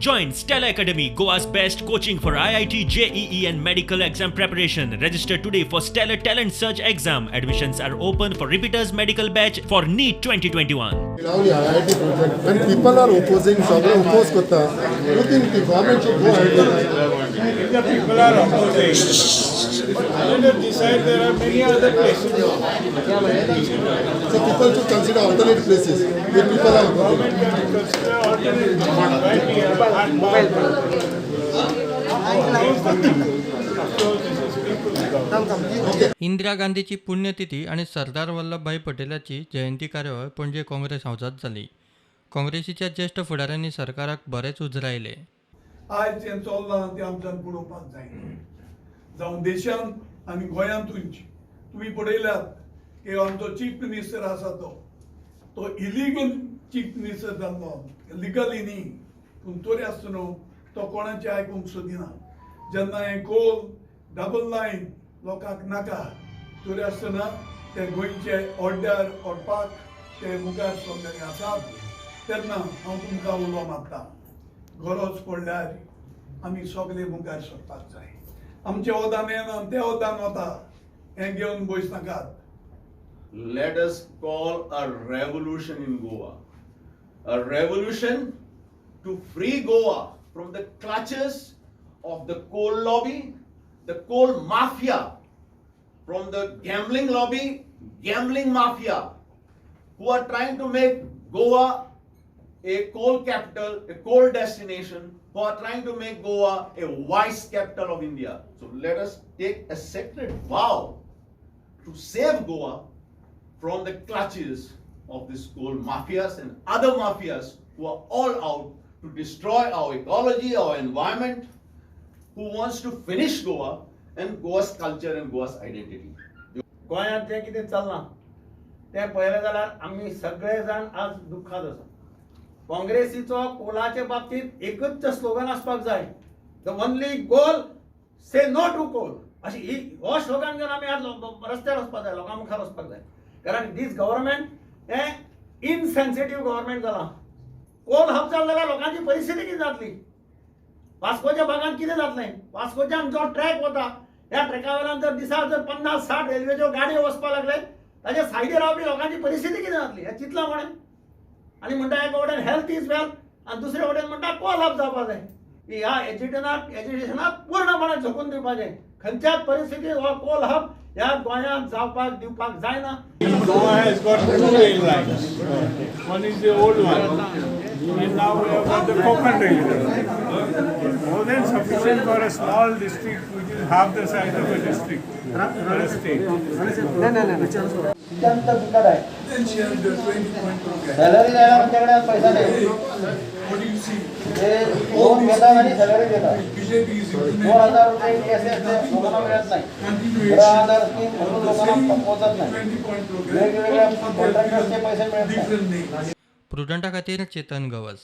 Join Stella Academy, Goa's best coaching for IIT, JEE, and medical exam preparation. Register today for Stellar Talent Search exam. Admissions are open for repeaters medical batch for NEET 2021. Only IIT project, when people are opposing, सगळे oppose करता, you think the government should go ahead with it? If the people are opposing, let us decide there are many other places. So people should consider alternate places if people are opposing. Government can consider alternate, right? We have Hard. So this is people's government. Indira गांधीची पुण्यतिथी आनी सरदार वल्लभभाई पटेलाची जयंती कार्यावळ पणजे काँग्रेस हावजात जाली. काँग्रेसीच्या ज्येश्ठ फुडाऱ्यांनी सरकाराक बरेच उजरायले. आयज जें चल्लां तें आमच्यान पळोवपाक जायना. जावं देशांत आनी गोंयांतूय तुमी पळयल्यात की आमचो चीफ मिनिस्टर आसा तो तो इलिगल चीफ मिनिस्टर जाल्लो, लिगली न्ही, पूण तरी आसतना तो कोणाचें आयकूंक सोदिना. जेन्ना हें कोल डबल लायन लोकांक नाका, तरी आसतना ते गोंयचे ऑर्डर व्हरपाक ते मुखार सरलेले आसात. तेन्ना हांव तुमकां उलो मारता, गरज पडल्यार आमी सगळे मुखार सरपाक जाय. आमचें वदान येना, तें वदान वता, हें घेवन बस नाकात. Let us call a revolution in Goa. A revolution to free Goa from the clutches of the coal lobby, the coal mafia, from the gambling lobby, gambling mafia, who are trying to make Goa a coal capital, a coal destination, who are trying to make Goa a vice capital of India. So let us take a sacred vow to save Goa from the clutches of these coal mafias and other mafias who are all out to destroy our ecology, our environment, who wants to finish Goa and Goa's culture and Goa's identity. गोंयांत जें कितें चल्लां तें पळयलें जाल्यार आमी सगळे जाण आज दुख्खांत आसा. काँग्रेसीचो कोलाचे बाबतींत एकूच स्लोगन आसपाक जाय, the only goal, say no to coal. अशी ही हो स्लोगन घेवन आमी आज रस्त्यार वचपाक जाय, लोकां मुखार वचपाक जाय. कारण दीस गव्हर्मेंट हें इनसेन्सिटीव गव्हर्मेंट जालां. कोल हब जालें जाल्यार लोकांची परिस्थिती कितें जातली? वास्कोच्या भागांत कितें जातलें? वास्कोच्यान जो ट्रॅक वता, ह्या ट्रॅका वयल्यान जर दिसाक जर 50-60 रेल्वेच्यो गाडयो वचपाक लागले, ताच्या सायडीर रावपी लोकांची परिस्थिती कितें जातली हें चिंतलां कोणें? आनी म्हणटा एका वटेन हेल्थ is wealth आनी दुसरे वटेन म्हणटा कोल हब जावपा जाय. की ह्या एजिटेशनाक पूर्णपणे झोकून दिवपाचें. खंयच्याच परिस्थितीत हो कोल हब ह्या गोंयांत जावपाक दिवपाक जायना. Goa has got two rail lines. One is the old one, and now we have got the Konkan Railway. More than sufficient for a small district, which is half the size of a district or a state. अत्यंत बिकट आहे. Then she had the 20 point program. Salary द्यायला आमच्याकडे आज पैसा नाही. What do you see? ते loan घेतात आणि सॅलरी देतात. BJP is 2000 रुपये एस एस लोकांना मिळत नाही. गृह स्कीम म्हणून लोकांना पोहोचत नाही. 20 point program. वेगवेगळ्या कॉन्ट्रॅक्टर्सचे पैसे मिळत नाही. Different names. प्रुडंटा खातीर चेतन गवस.